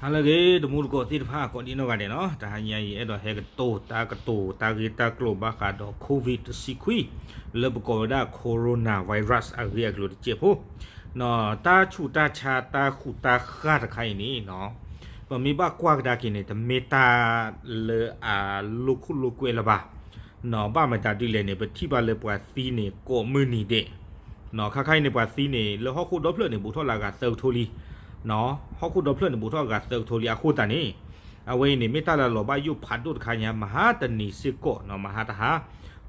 ဟါလၢအဂ့ၤ တမူတကိးသ့ၣ်တဖၣ် ကိးဒံနီၢ်ဂၤဒဲးနီၤ, တဟါညါအံၤ အဲၣ်ဒိးဟဲကတိၤတၢ်ကတိၤတၢ်ဂ့ၢ်တၢ်ကျိၤဘၣ်ဃးဒီး COVID တဆံခွံ လၢပကိးဝဲဒၣ် coronavirus အဂ့ၢ်အကျိၤတစဲးဖိ တၢ်ဆူးတၢ်ဆါတၢ်ဃူတၢ်ဃာ်တခါအံၤန့ၣ် ပမ့ၢ်ဘၣ်ကွၢ်ကဒါက့ၤန့ၣ် တမ့ၢ်တၢ်လၢအလိာ်ခိၣ်လိာ်ကွဲလၢၤဘၣ်. ဘၣ်မတၤဒ်လဲၣ်န့ၣ် ပထံၣ်ဘၣ်လၢပှၤသံန့ၣ် ကိးမုၢ်နံၤဒဲး ခါခါအံၤန့ၣ် ပှၤသံန့ၣ် လၢဟီၣ်ခိၣ်ဒီဖျၢၣ်န့ၣ် ဘူးထီၣ်လၢအဂၤသၢကထိလံ. ဟီၣ်ခိၣ်ဒီဖျၢၣ်န့ၣ် ဘူးထီၣ်အဂၤသၢကထိလံ. အဃိသတးန့ၣ် အဝဲအံၤန့ၣ် မ့ၢ်တၢ်လၢအလီၤဘၣ်ယိၣ်ဖးဒိၣ်တခါညါ မဟါတနံၤစ့ၢ်ကီး မဟါတဟါ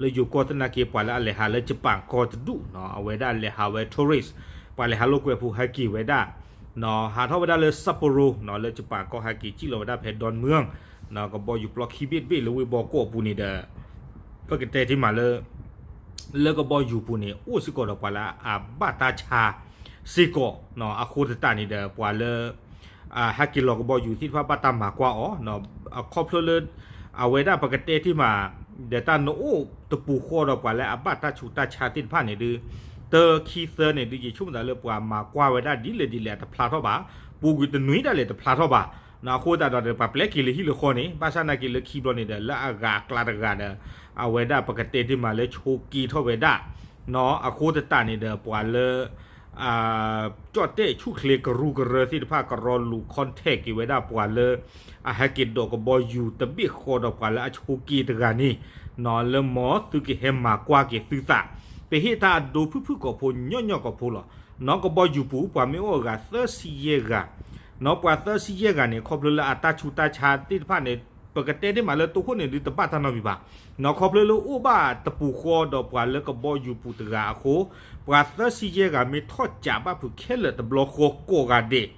လၢယိၤကီၢ်သနာ်က့ ပှၤလၢအလဲၤဟးလၢ Japan ကီၢ်တဒူၣ် အဝဲဒၣ်လဲၤဟးဝဲ tourist ပှၤလဲၤဟးလိာ်ကွဲဖိဟဲက့ၤဝဲဒၣ် ဟးထီၣ်ဝဲဒၣ်လၢ Sapporo လၢ Japan ကီၢ် ဟဲက့ၤစံၣ်လီၤဝဲဒၣ်ဖဲ Don Mueang ကဘီယူၤပျီခံဘ့ၣ်တဘ့ၣ်လၢဝ့ၢ်ဘီကီးအပူၤန့ၣ်ဒီး ပကတဲတ့ၢ်မးလၢ လၢကဘီယူၤပူၤန့ၣ် အိၣ်စ့ၢ်ကီးဒီးပှၤလၢအဘၣ်တၢ်ဆါစ့ၢ်ကီး အဃိသတးန့ၣ်ဒီး ပှၤလၢ ဟဲက့ၤလီၤကဘီယူၤသ့ၣ်တဖၣ်ဘၣ်တၢ်မၤကွၢ်အီၤ ခီဖျိလၢ အဝဲဒၣ်ပကတဲတ့ၢ်မး ဒီးတၢ်နအိၣ်တပူၤဃီဒီးပှၤလၢအဘၣ်တၢ်ဆူးတၢ်ဆါသ့ၣ်တဖၣ်န့ၣ်ဒုး တၢခံသၢန့ၣ်ဒုး ယဆိကမိၣ်သးလၢပှၤမၤကွၢ်ဝဲဒၣ်ဒ်လဲၣ်ဒ်လဲၣ်အတဖျါထီၣ်ဘၣ်, ပူၤကွံာ်တနွံဒၣ်လဲာ်တဖျါထီၣ်ဘၣ်. အဃိသတးဒီး ပှၤပျဲက့ၤလၢဟံၣ်လၢဃီန့ၣ် ဘၣ်ဆၣ်သနာ်က့လၢခံဘျီန့ၣ်ဒီး လၢအဂၤအကျါတဂၤဒီး အဝဲဒၣ်ပကတဲတ့ၢ်မးလၢဆိးက့ထီၣ်ဝဲဒၣ် အဃိသတးန့ၣ်ဒီး ပှၤလၢ ကၠီၣ်တဲၣ်ဆူၣ်ချ့ကရူၢ်ကရၢသ့ၣ်တဖၣ် ကရီလူၤ contact က့ၤဝဲဒၣ်ပှၤလၢ အဟဲက့ၤဒိးကဘီယူၤတဘ့ၣ်ဃီဒီးပှၤလၢအဆိးက့တဂၤန့ၣ် လၢမ်သုကဟဲမၤကွၢ်က့ၤသုသး, ပဟ့ၣ်တၢ်အဒိဖုၣ်ဖုၣ်ကိာ်ဖိညီညီကိာ်ဖိလီၤ. နီၢ်ကဘီယူၤပူၤ ပှၤမ့ၢ်အိၣ်အဂၤသၢဆံယဲၢ်ဂၤ, နီၢ်ပှၤသၢဆံယဲၢ်ဂၤန့ၣ် ခီဖျိလၢအတၢ်ဆူးတၢ်ဆါသ့ၣ်တဖၣ်န့ၣ် ပကတဲတ့ၢ်မးလၢတိခိၣ်န့ၣ်ဒုး တဘၣ်တၢ်နီတမံၤဘၣ်. နီၢ်ခီဖျိလၢအိၣ်ဘၣ်တပူၤဃီဒီးပှၤလၢကဘီယူၤပူၤတဂၤအဃိ, ပှၤသၢဆံယဲၢ်ဂၤမ့ၢ်ထီၣ်ကးဘၣ်ဖုးခဲလၢာ်တဘျီဃီကိးဂၤဒဲး,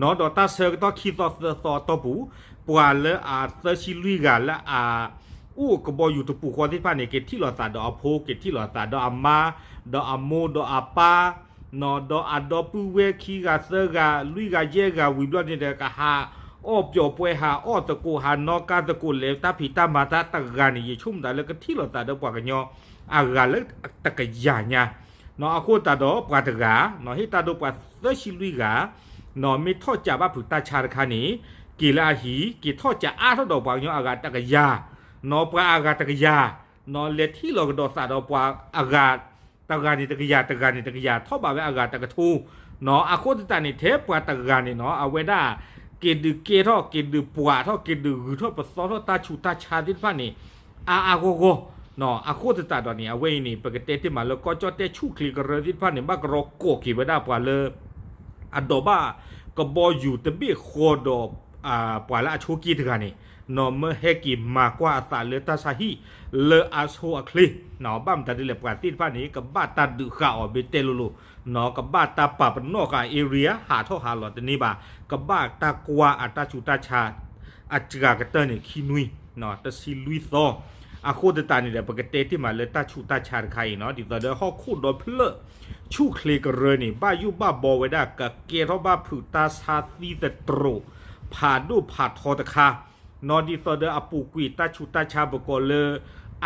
နီၢ်ဒီးတၢ်ဆၢကတီၢ်ခံသီသၢသီအတီၢ်ပူၤ, ပှၤလၢအသၢဆံလွံၢ်ဂၤလၢအ အိၣ်ကဘီယူၤတပူၤဃီသ့ၣ်တဖၣ်န့ၣ် က့ၤထံၣ်လိာ်သးဒီးအဖိ, က့ၤထံၣ်လိာ်သးဒီးအမါ, ဒီးအမိၢ်ဒီးအပၢ်, ဒီးအဒီပုၢ်ဝဲၢ်ခံဂၤသၢဂၤလွံၢ်ဂၤယဲၢ်ဂၤဝံၤဘျီန့ၣ်ဒီး ကဟးအီၣ်ပျီၤပှဲၤ ဟးအီၣ်သကိး ဟးနီၣ်ကါသကိး လဲၤတၢ်ဖံးတၢ်မၤတၢ်တဂၤန့ၣ် ယဆိကမိၣ်သးလၢကထံၣ်လိာ်သးဒီးပှၤကညီအဂၤလၢတကယၤညါ နီၢ်အဃိသတးဒီးပှၤတဂၤ နီၢ်ဟ့ၣ်တၢ်ဒိပှၤသၢဆံလွံၢ်ဂၤ နီၢ်မ့ၢ်ထီၣ်ကးဘၣ်ဖုးတၢ်ဆါတခါန့ၣ် က့ၤလၢအဟံၣ် က့ၤထီၣ်ကးအါထီၣ်ဒီးပှၤကညီအဂၤတကယၤ, နီၢ်ပှၤအဂၤတကယၤ, နီၢ်လဲၤထံၣ်လီၤကဒီးသးဒီးပှၤအဂၤ တဂၤန့ၣ်တကယၤ တဂၤန့ၣ်တကယၤ ထီၣ်ဘးဝဲအဂၤတကထိ, နီၢ်အဃိသတးန့ၣ် ထဲပှၤတဂၤန့ၣ်နီၢ် အဝဲဒၣ် က့ၤဒုးကဲထီၣ် က့ၤဒုးပှၤထီၣ် က့ၤဒုးဂုၤထီၣ်ပသီထီၣ်တၢ်ဆူးတၢ်ဆါသ့ၣ်တဖၣ်န့ၣ် အါအါဂီၢ်ဂီၢ်, နီၢ်အဃိသတးဒီးန့ၣ် အဝဲအံၤန့ၣ် ပကတဲတ့ၢ်မးလၢကီၢ်ကၠီၣ်တဲၣ်ဆူၣ်ချ့ကရၢသ့ၣ်တဖၣ်န့ၣ် ဘၣ်ကရီကိးက့ၤဝဲဒၣ်ပှၤလၢ အဒိးဘၣ်ကဘီယူၤတဘ့ၣ်ဃီဒီး ပှၤလၢအဆိးက့တဂၤန့ၣ် နီၢ်မၢဟဲက့ၤမၤကွၢ်အသးလၢတၢ်ဆါဟံၣ် လၢအဆိအချ့, ဘၣ်မတၤဒ်လဲၣ် ပှၤသ့ၣ်တဖၣ်န့ၣ် ကဘၣ်တၢ်ဒုးဃာ်အီၤဘၣ်တဲလိၤလိၤ, နီၢ်ကဘၣ်တၢ်ပာ်ပနီၣ်ဃာ် area ဟးထီၣ်ဟးလီၤတန့ၢ်ဘၣ်, ကဘၣ်တၢ်ကွၢ်အတၢ်ဆူးတၢ်ဆါ အစှၤကတၢၢ်န့ၣ် ခံနွံ, နီၢ်တဆံလွံၢ်သီ, အဃိသတးန့ၣ်ဒီး ပကတဲတ့ၢ်မးလၢတၢ်ဆူးတၢ်ဆါတခါအံၤနီၢ် ဒ်သိးဒီးဟီၣ်ခိၣ်ဒီဖျၢၣ် ဆူၣ်ချ့ကရၢန့ၣ် ဘၣ်ယိၣ်ဘၣ်ဘီဝဲဒၣ် ကကဲထီၣ်ဘၣ်ဖုးတၢ်ဆါသံသတြိာ် ဖးဒိၣ်ဖးထီတခါ, နီၢ်ဒ်သိးဒီးအပူၤကွံာ်တၢ်ဆူးတၢ်ဆါပကိးလၢ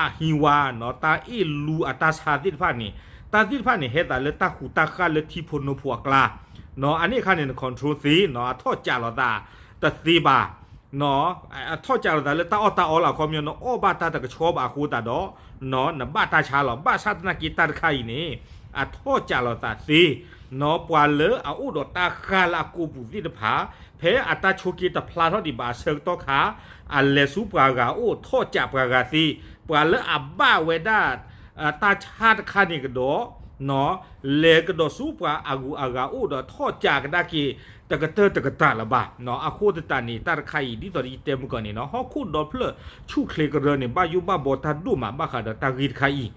အဟံးဝါ နီၢ်တၢ်အ့ၣ်လူအတၢ်ဆါသ့ၣ်တဖၣ်န့ၣ်, တၢ်သ့ၣ်တဖၣ်န့ၣ် ဟဲသးလၢတၢ်ဃူတၢ်ဃာ်လၢထံဖိနိဖိအကျါ, နီၢ်အန့ၣ်အခါန့ၣ် န control သ့, နီၢ်အထီၣ်ကးလိာ်သးတသ့ဘၣ် နီၢ် အထီၣ်ကးလိာ်သးလၢတၢ်အီၣ်တၢ်အီလီၤ အခီပညီ နအီၣ်ဘၣ်တၢ်တကဆှီဘၣ်အဃိသတးဒီး နီၢ်နဘၣ်တၢ်ဆါလီၤ. ဘၣ်ဆၣ်သနာ်က့တၢ်တခါအံၤန့ၣ် အထီၣ်ကးလိာ်သးသ့, နီၢ်ပှၤလၢအအိၣ်ဒီးတၢ်ဃၢ်လၢအကိာ်ပူၤသ့ၣ်တဖၣ် ဖဲအတၢ်ဆိးက့တဖျါထီၣ်ဒံးဘၣ်အဆၢကတီၢ်ခါ အလဲၤဆူပှၤဂၤအိၣ်ထီၣ်ကးပှၤဂၤသ့, ပှၤလၢအဘၣ်ဝဲဒၣ် တၢ်ဆါတခါန့ၣ်ကဒီး နီၢ် လဲၤကဒီးဆူပှၤအဂုၤအဂၤအိၣ်ဒီးထီၣ်ကးကဒါက့ၤ တကတၢၢ်တကတၢၢ်လၢၤဘၣ်. နီၢ်အဃိသတးန့ၣ် တၢ်တခါအံၤ ဒ်သိးဒီးယတဲမုၢ်ကီၢ်န့ၣ်နီၢ် ဟီၣ်ခိၣ်ဒီဖျၢၣ်ဆူၣ်ချ့ကရၢန့ၣ် ဘၣ်ယိၣ်ဘၣ်ဘီတၢ်ဒိၣ်မးဘၣ်ဃးဒီးတၢ်ဂ့ၢ်တခါအံၤ,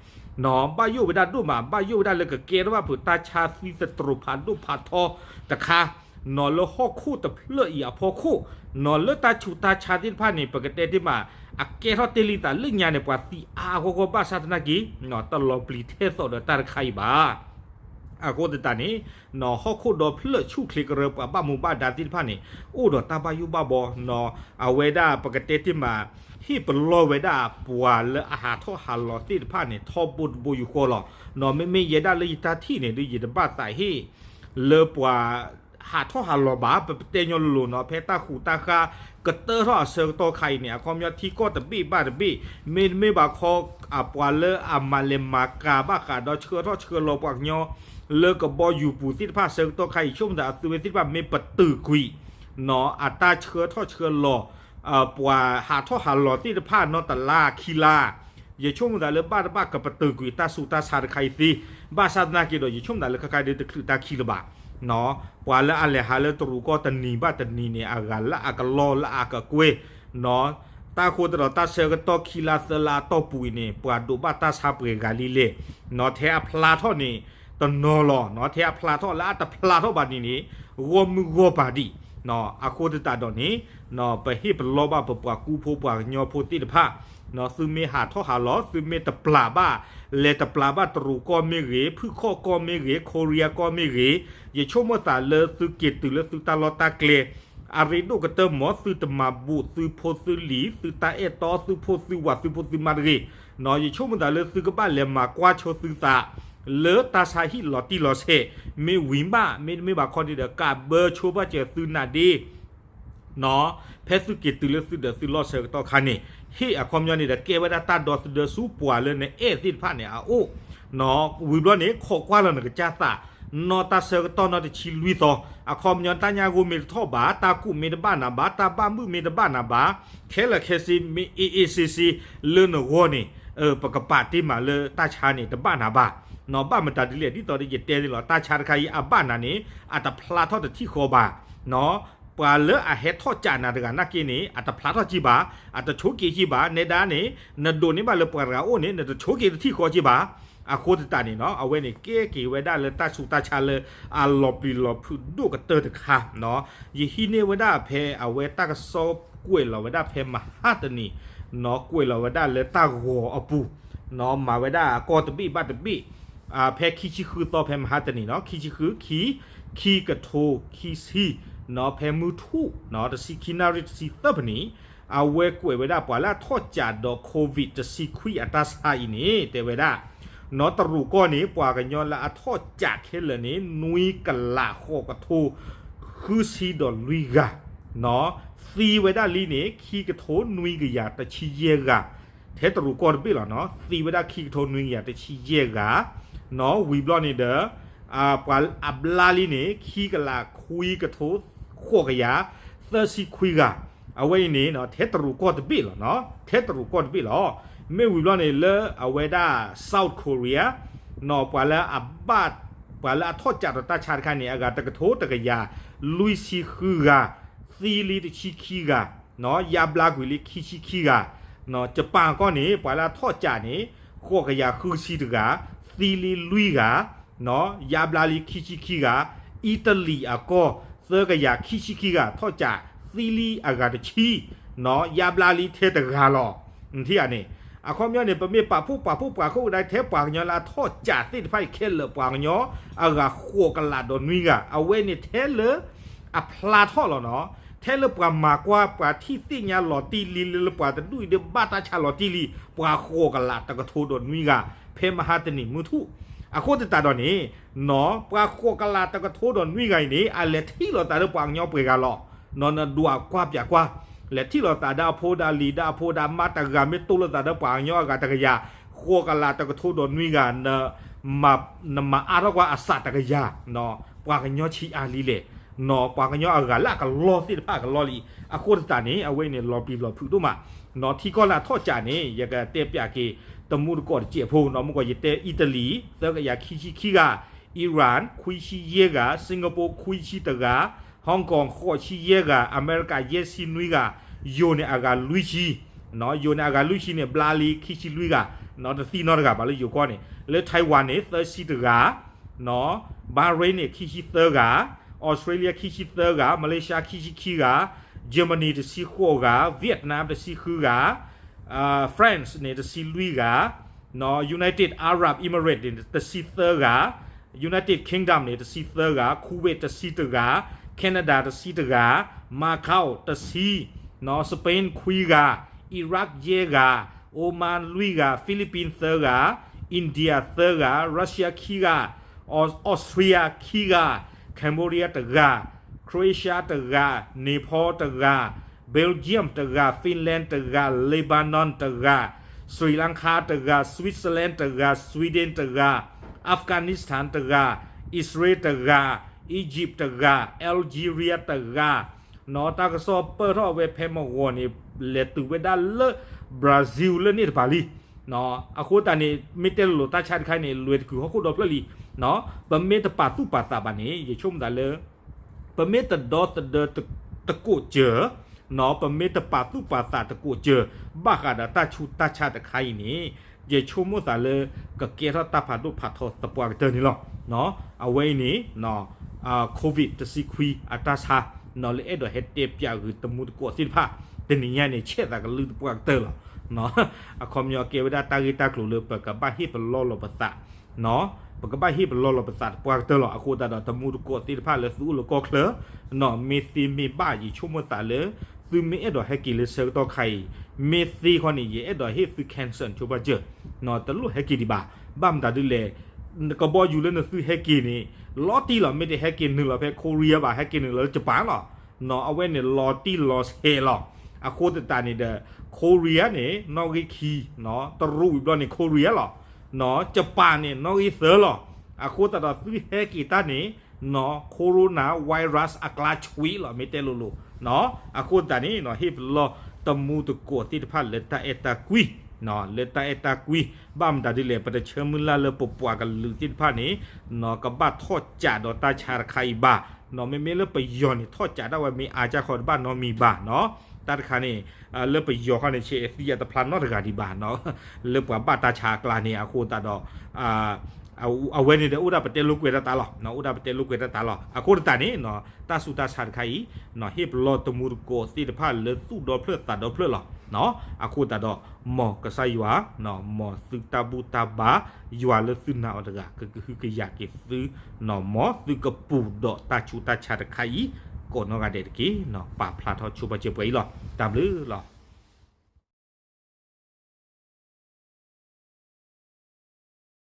နီၢ် ဘၣ်ယိၣ်ဝဲဒၣ်ဒိၣ်မး ဘၣ်ယိၣ်ဝဲဒၣ်လၢကကဲထီၣ်ဘၣ်ဖုးတၢ်ဆါသံသတြိာ်ဖးဒိၣ်ဖးထီတခါ နီၢ် လၢဟီၣ်ခိၣ်တဖျၢၣ်အံၤအဖီခိၣ်, နီၢ် လၢတၢ်ဆူးတၢ်ဆါသ့ၣ်တဖၣ်န့ၣ် ပကတဲတ့ၢ်မး အကဲထီၣ်တ့ၢ်လံသးလၢညါန့ၣ် ပှၤသံအါအါဂီၢ်ဂီၢ်ဘၣ်ဆၣ်သနာ်က့ နီၢ် တလီၤပျံၤထဲသိးဒီးတၢ်တခါအံၤဘၣ်. အဃိသတးန့ၣ် နီၢ် ဟီၣ်ခိၣ်ဒီဖျၢၣ်ဆူၣ်ချ့ကရၢပှၤဘၣ်မူဘၣ်ဒါသ့ၣ်တဖၣ်န့ၣ် အိၣ်ဒီးတၢ်ဘၣ်ယိၣ်ဘၣ်ဘီ, နီၢ် အဝဲဒၣ်ပကတဲတ့ၢ်မး ဟ့ၣ်ပလီၢ်ဝဲဒၣ်ပှၤလၢအဟးထီၣ်ဟးလီၤသ့ၣ်တဖၣ်န့ၣ် ထီဘိတဘိယူၢ်ဃီလီၤ. နီၢ် မ့မ့ၢ်ယဲဒၣ်လၢယတၢ်ထံၣ်န့ၣ် ဒ်ယတဘၣ်သးဟ့ၣ် လၢပှၤ ဟးထီၣ်ဟးလီၤဘၣ်, ပပတဲညီလိၤလိၤနီၤ, ဖဲတၢ်ဃူတၢ်ဃါကတၢၢ်ထီၣ်အဆၢကတီၢ်ခါအံၤန့ၣ် အခီပညီထံကီၢ်တဘ့ၣ်ဘၣ်တဘ့ၣ်, မ့တမ့ၢ်ဘၣ်ခီ အပှၤလၢအမၤလဲၤမၤကၤဘၣ်ဃးဒီးဆှၢထီၣ်ဆှၢလီၤပှၤကညီ လၢကဘီယူၤပူၤသ့ၣ်တဖၣ်အဆၢကတီၢ်ခါအံၤ ဆိကမိၣ်သးအသုဝဲသ့ၣ်တဖၣ်မ့ၢ်ပတုာ်ကွံာ် နီၤ အတၢ်ဆှၢထီၣ်ဆှၢလီၤ ပှၤဟးထီၣ်ဟးလီၤသ့ၣ်တဖၣ်နီတလါခံလါ, ယဆိကမိၣ်သးလၢဘၣ်တဘၣ်ကပတုာ်ကွံာ်တၢ်ဆူးတၢ်ဆါတခါအံၤသ့, ဘၣ်ဆၣ်သနာ်က့ဒီး ယဆိကမိၣ်သးလၢခဲခါဒုတချုးတၢ်ခံလၢၤဘၣ်, ပှၤလၢအလဲၤဟးလၢတရူးကီၢ်တနံၤဘၣ်တနံၤန့ၣ် အဂၤလၢအကလီလၢအကကွဲ, တၢ်ဃိသတးဒီးတၢ်ဆၢကတီၢ်ခံလါသၢလါအတီၢ်ပူၤအံၤန့ၣ် ပှၤဒိးဘၣ်တၢ်ဆါပှဲၤဂၤလံလဲၣ်, ထဲအဖျါထီၣ်န့ၣ် တနီၤလီၤ, ထဲအဖျါထီၣ်လၢအတဖျါထီၣ်ဘၣ်န့ၣ်န့ၣ် ဂီၢ်မုၢ်ဂီၢ်ပၤဒံး, အဃိသတးဒီးန့ၣ် ပဟ့ၣ်ပလီၢ်ဘၣ်ပပှၤကူဖိပှၤကညီဖိသ့ၣ်တဖၣ်, သုမ့ၢ်ဟးထီၣ်ဟးလီၤ သုမ့ၢ်တပျၢ်ဘၣ်, လဲၤတပျၢ်ဘၣ်တရူးကီၢ်မ့ၢ်ဂ့ၤ, ဖုၣ်ခီၣ်ကီၢ်မ့ၢ်ဂ့ၤ, ခိရံယါကီၢ်မ့ၢ်ဂ့ၤ, ယဆိကမိၣ်သးလၢသုက့ၤတုၤလၢသုတၢ်လီၢ်တၢ်ကျဲ အရ့ဒိၣ်ကတၢၢ်မး သုတမၤဘူးသုဖိသုလံၤ သုတၢ်အဲၣ်တီ သုဖိသုဝၤ သုဖိသုမါတဂ့ၤ, ယဆိကမိၣ်သးလၢသုကဘၣ်လဲၤမၤကွၢ်ဆိသုသး လၢတၢ်ဆါဟံၣ်လီၤတံၢ်လီၤဆဲး မ့ၢ်ဝံၤမး မ့တမ့ၢ်ဘၣ်ခီဒ်ဒီး ကးဘၢဆိဘၣ်စၢၤသုနးဒ့ ဖဲသုက့ၤတုၤလၢသုဒီးသုလီၢ်ဆၢကတီၢ်ခါန့ၣ် ဟ့ၣ်အခီပညီန့ၣ်ဒီး ကဲဝဲဒၣ်တၢ်ဒီသဒၢဆူပှၤလၢနအဲၣ်သ့ၣ်တဖၣ်န့ၣ်အအိၣ်, ဝံၤဘျီန့ၣ် ခိးကွၢ်လီၤနကစၢ်သး နီၢ်တၢ်ဆၢကတီၢ်နီၢ်တဆံလွံၢ်သီ, အခီပညီတၢ်ညၣ်ဂိၢ်မ့ၢ်တထီၣ်ဘၣ်, တၢ်ကူၣ်မ့ၢ်တဘၣ်နၤဘၣ်, တၢ်ဘၣ်မုာ်မ့ၢ်တဘၣ်နၤဘၣ်, ခဲလၢာ်ခဲဆ့မ့ၢ် အေးအေးဆေးဆေး လၢနဂီၢ်န့ၣ် ပကပာ်တ့ၢ်မးလၢတၢ်ဆါန့ၣ် တဘၣ်နၤဘၣ်, ဘၣ်မတၤဒ်လဲၣ် ဒ်သိးဒီးယတဲန့ၣ်လီၤ တၢ်ဆါတခါအံၤအဘၣ်နၤန့ၣ် အတဖျါထီၣ်တထံၣ်ဃီဘၣ် ပှၤလၢအဟဲထီၣ်ကးနၤတဂၤနာ်က့န့ၣ် အတဖျါထီၣ်က့ၤဘၣ်, အတဆိးက့ၤက့ၤဘၣ်, နဲဒၣ်န့ၣ် နဒိးန့ၢ်ဘၣ်လၢပှၤတဂၤအိၣ်န့ၣ် နတဆိးက့ၤတထံၣ်ဃီက့ၤဘၣ်. အဃိသတးန့ၣ်နီၤ အဝဲန့ၣ်ကဲက့ၤဝဲဒၣ်လၢတၢ်ဆူးတၢ်ဆါလၢ အလီၤပျံၤလီၤဖုးဒိၣ်ကတၢၢ်တခါနီၤ. ယဟံးန့ၢ်ဝဲဒၣ်ဖဲအဝဲတၢ်ကစီၣ်ကွဲးလီၤဝဲဒၣ်ဖဲမဟါတနံၤနီၤ, ကွဲးလီၤဝဲဒၣ်လၢတၢ်ဂီၤအပူၤနီၤ, မၤဝဲဒၣ်ကီၢ်တဘ့ၣ်ဘၣ်တဘ့ၣ် ဖဲခံဆံဃုသီဖဲမဟါတနံၤနီၤ, ခံဆံဃု ခံ ခံကထိခံဆံနီၤ, ဖဲမုၢ်ထူၣ်နီၤ တဆံခံနၣ်ရံၣ်တဆံသၢဖနံၣ်, အဝဲကွဲးဝဲဒၣ်ပှၤလၢအထီၣ်ကးဒီး COVID တဆံခွံအတၢ်ဆါအံၤန့ၣ် တဲဝဲဒၣ်နီၤ, တရူးကီၢ်န့ၣ် ပှၤကညီလၢအထီၣ်ကးခဲလၢာ်န့ၣ် နွံကလးဃိးကထိဃုဆံဒီးလွံၢ်ဂၤနီၤ, သံဝဲဒၣ်လံန့ၣ် ခံကထိနွံကယၤတဆံယဲၢ်ဂၤ ထဲတရူးကီၢ်တဘ့ၣ်လီၤနီၤ, သံဝဲဒၣ်ခံကထိနွံကယၤတဆံယဲၢ်ဂၤနီၤ, ဝံၤဘျီန့ၣ်ဒီး ပှၤအဘျါလံန့ၣ် ခံကလးခွံကထိဃိးကယၤသၢဆံခွံဂၤ, အဝဲအံၤန့ၣ် ထဲတရူးကီၢ်တဘ့ၣ်လီၤနီၤ, ထဲတရူးကီၢ်တဘ့ၣ်လီၤ. မ့ၢ်ဝံၤဘျီန့ၣ် လၢအဝဲဒၣ် South Korea နီၤ, ပှၤလၢအဘၣ် ပှၤလၢအထီၣ်ကးဒီးတၢ်ဆါတခါန့ၣ် အဂၤတကထိတကယၤလွံၢ်ဆံဃုဂၤ, သံလံတဆံခံဂၤ ယါဘျါကွံာ်လံခံဆံခံဂၤ, ကပၣ်ကီၢ်န့ၣ် ပှၤလၢအထီၣ်ကးန့ၣ် ဃိးကယၤဃုဆံတဂၤ, သံလံလွံၢ်ဂၤ, ယါဘျါလံခံဆံခံဂၤ, အံၣ်တလံၤအကီၢ် သၢကယၤခံဆံခံဂၤ ထီၣ်ကး သံလံအဂၤတဆံ, ယါဘျါလံထဲတဂၤလီၤ. နထံၣ်ဧါန့ၣ်, အခီပညီန့ၣ် ပမ့ၢ်ပာ်ဖှိၣ်ပာ်ဖှိၣ်ပာ်ခိၣ်ကဒါထဲပှၤကညီလၢအထီၣ်ကးသ့ၣ်တဖၣ်အံၤခဲလၢာ် ပှၤကညီအဂၤဃိးကလးဒီးနွံဂၤ, အဝဲန့ၣ်ထဲလၢ အဖျါထီၣ်လီၤနီၤ, ထဲလၢပှၤမၤကွၢ်ပှၤထံၣ်သ့ၣ်ညါလီၤတံၢ်လံလၢပှၤတဒူၣ်အံၤဒီးဘၣ်တၢ်ဆါလီၤတံၢ်လံ, ပှၤဃိးကလးတကထိဒီးနွံဂၤ ဖဲမဟါတနံၤမုၢ်ထူၣ်, အဃိသတးဒီးန့ၣ် နီၤ ပှၤဃိးကလးတကထိဒီးနွံဂၤအံၤန့ၣ် အလဲၤထံၣ်လိာ်သးဒီးပှၤကညီပှဲၤဂၤလီၤ. နီၤ နဒွးကွၢ်ပၠးကွၢ်, လဲၤထံၣ်လိာ်သးဒီးအဖိဒီးလံၤဒီးအဖိဒီးအမါတဂၤမ့ၢ်တိၢ်လိာ်သးဒီးပှၤကညီအဂၤတကယၤ, ဃိးကလးတကထိဒီးနွံဂၤ န မၤ နမၤအါထီၣ်ကွၢ်အစးတကယၤ, ပှၤကညီဆံးအါလံလဲၣ်, နီၤ ပှၤကညီအဂၤလၢအကလီသ့ၣ်တဖၣ်အကလီလံ, အဃိသတးန့ၣ် အဝဲအံၤန့ၣ် လီၤပျံၤလီၤဖုးဒိၣ်မး, နီၤ ထံကီၢ်လၢအထီၣ်ကးန့ၣ် ယကတဲပၠးက့ၤ တမူတကိးတစဲးဖိ, နီၤ မူကီးယတဲ အံၣ်တလံၤ သၢကယၤခံဆံခံဂၤ, Iran ခွံဆံယဲၢ်ဂၤ, Singapore ခွံဆံတဂၤ, Hong Kong ဃိးဆံယဲၢ်ဂၤ, အမဲရကၤ ယဲၢ်ဆံနွံဂၤ, ယိၤန့ၣ် အဂၤလွံၢ်ဆံ ယိၤန့ၣ် အဂၤလွံၢ်ဆံန့ၣ် ဘျါလံခံဆံလွံၢ်ဂၤ, နီၤ တသံနီတဂၤဘၣ်လၢယိၤကီၢ်န့ၣ်, လၢ Taiwan န့ၣ် သၢဆံတဂၤ, နီၤ Bahrain န့ၣ် ခံဆံသၢဂၤ, Australia ခံဆံသၢဂၤ, Malaysia ခံဆံခံဂၤ, Germany တဆံဃိးဂၤ, Vietnam တဆံဃုဂၤ, France န့ၣ် တဆံလွံၢ်ဂၤ, နီၤ United Arab Emirates န့ၣ် တဆံသၢဂၤ, United Kingdom န့ၣ် တဆံသၢဂၤ, Kuwait တဆံတဂၤ, Canada တဆံတဂၤ, Macau တဆံ, နီၤ Spain ခွံဂၤ, Iraq ယဲၢ်ဂၤ, Oman လွံၢ်ဂၤ, Philippines သၢဂၤ, India သၢဂၤ, Russia ခံဂၤ, Austria ခံဂၤ, Cambodia တဂၤ, Croatia တဂၤ, Nepal တဂၤ, Belgium တဂၤ, Finland တဂၤ, Lebanon တဂၤ, Sri Lanka တဂၤ, Switzerland တဂၤ, Sweden တဂၤ, Afghanistan တဂၤ, Israel တဂၤ, Egypt တဂၤ, Algeria တဂၤ, နီၣ် တၢ်ကစီၣ်ပၢၢ်ထီၣ်ဝဲဖဲမဂီၤန့ၣ် လဲၤတုၤဝဲဒၣ်လၢ Brazil လၢန့ၣ်တပၤလံ. အဃိသတးန့ၣ် မ့ၢ်တဲလိၤလိၤတၢ်ဆါတခါအံၤန့ၣ် လွဲၢ်တကုာ်ဟီၣ်ခိၣ်ဒီဖျၢၣ်လံ. ပမ့ၢ်တပာ်သူၣ်ပာ်သးဘၣ်န့ၣ် ယဆိကမိၣ်သးလၢ ပမ့ၢ်တဒီသဒၢတကိးစၢၤ, နီၣ် ပမ့ၢ်တပာ်သူၣ်ပာ်သးတကိးစၢၤ ဘၣ်ဃးဒီးတၢ်ဆူးတၢ်ဆါတခါအံၤန့ၣ် ယဆိကမိၣ်သးလၢ ကကဲထီၣ်တၢ်ဖးဒိၣ်ဖးထီသပှၢ်ကတၢၢ်န့ၣ်လီၤ. အဝဲအံၤန့ၣ် နီၣ် COVID တဆံခွံအတၢ်ဆါ နီၣ် လၢအဲၣ်ဒိးဟဲတဲပၠးဂ့ၤတမူတကိးသ့ၣ်တဖၣ် တနံၤညါန့ၣ် ဆဲးသးကလုၢ်သပှၢ်ကတၢၢ်လီၤ. အခီပညီကဲဝဲဒၣ်တၢ်ဂ့ၢ်တၢ်ကျိၤလၢပကဘၣ်ဟ့ၣ်ပလီၢ်လီၤပသး နီၣ် ပကဘၣ်ဟ့ၣ်ပလီၢ်လီၤပသးသပှၢ်ကတၢၢ်လီၤ. အဃိသတးဒီး တမူတကိးသ့ၣ်တဖၣ်လၢသုအိၣ်လၢကီၢ်ချၢ နီၣ် မ့ၢ်သ့မ့ၢ်ဘၣ် ယဆိကမိၣ်သးလၢ သုမ့ၢ်အဲၣ်ဒိးဟဲက့ၤလၢဆၢကတီၢ်ခါအံၤ မ့ၢ်သ့ခီန့ၣ် ယအဲၣ်ဒိးဟ့ၣ်သု cancel ဆိပာ်စၢၤ နီၣ် တလိၣ်ဟဲက့ၤဒံးဘၣ်. ဘၣ်မတၤဒ်လဲၣ် ကဘီယူၤလၢနသုဟဲက့ၤန့ၣ် လီၤတံၢ်လီၤ မ့ၢ်တဟဲက့ၤနုာ်လီၤဖဲ Korea ဘၣ် ဟဲက့ၤနုာ်လီၤလၢ Japan လီၤ. နီၣ် အဝဲန့ၣ်လီၤတံၢ်လီၤဆဲးလီၤ. အဃိသတးန့ၣ်ဒီး Korea န့ၣ် နီၣ်ဂံၢ်ခံ နီၣ် တရူးဝံၤဘျီန့ၣ် Korea လီၤ. နီၣ် Japan န့ၣ် နီၣ်ဂံၢ်သၢလီၤ. အဃိသတးဒီးသုဟဲက့ၤတၢ်န့ၣ် နီၣ် coronavirus အကျါဆွံလီၤ မ့ၢ်တဲလိၤလိၤ နီၣ် အဃိသတးန့ၣ် နီၣ် ဟ့ၣ်ပလီၢ်တမူတကိးသ့ၣ်တဖၣ်လၢတၢ်အဲၣ်တၢ်ကွံ နီၣ် လၢတၢ်အဲၣ်တၢ်ကွံ ဘၣ်မတၤဒ်လဲၣ် ပတဆၢမုၢ်လၢ်လၢပပှၤကလုာ်သ့ၣ်တဖၣ်န့ၣ် နီၣ် ကဘၣ်ထီၣ်ကးဒီးတၢ်ဆါတခါအံၤဘၣ်. နီၣ် မ့မ့ၢ်လၢပယီၤန့ၣ် ထီၣ်ကးဒၣ်ဝဲမ့ၢ်အါစ့ၢ်ကီးတဘၣ်နီတမံၤဘၣ် နီၣ် တၢ်တခါန့ၣ် လၢပယီၤခီန့ၣ် ဆဲးအသံအတဖျါနီတဂၤဒံးဘၣ် နီၣ် လၢပှၤဘၣ်တၢ်ဆါအကျါန့ၣ် အဃိသတးဒီး အဝဲန့ၣ်ဒီး အိၣ်ဒၣ်ပတဲလိာ်ကွဲးတၢ်သးလီၤ နီၣ် အိၣ်ဒၣ်ပတဲလိာ်ကွဲးတၢ်သးလီၤ. အဃိသတးန့ၣ် နီၣ် တၢ်ဆူးတၢ်ဆါတခါအံၤ နီၣ် ဟ့ၣ်ပလီၢ်တမူတကိးသ့ၣ်တဖၣ်လၢသူၣ်ဒီဖျၢၣ်သးဒီဖျၢၣ်လီၤ. နီၣ် အဃိသတးဒီး မ်ကစၢ်ယွၤ နီၣ် မ်သုတၢ်ဘူၣ်တၢ်ဘါ ယွၤလၢသုနာ်အီၤတဂၤ ကကဟုကယာ်က့ၤသု နီၣ် မ်သုကပူၤဒီးတၢ်ဆူးတၢ်ဆါတခါအံၤ ကိးနီၢ်ဂၤဒဲးတက့ၢ်. နီၣ် ပာ်ဖျါထီၣ်ဆိပာ်စၢၤပှဲၤအံၤလီၤ. တၢ်ဘျုးလီၤ.